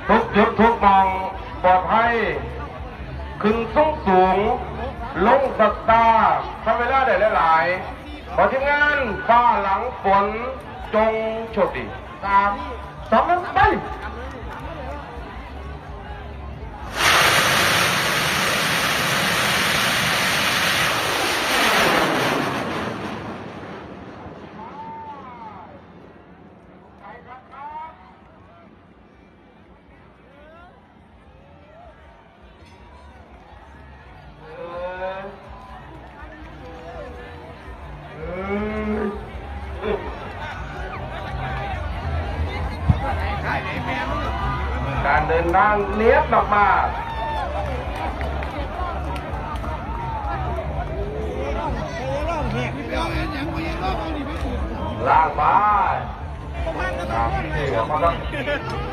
ທຸກຈຸດທຸກໝ່ອງປອດໄພ, ຂຶ້ນສູງໆ, ລົງຊ້າໆ, ໃຊ້ເວລາໄດ້ຫຼາຍໆ. ຂໍທີມງານຟ້າຫຼັງຝົນ ຈົ່ງໂຊກດີ. ສາມ ສອງ ໜຶ່ງ ໄປ! ການເດີນທາງນຽບມາກໆ. ລ້າງໄປ. ຕາມທີ່ເສຍມາກັບ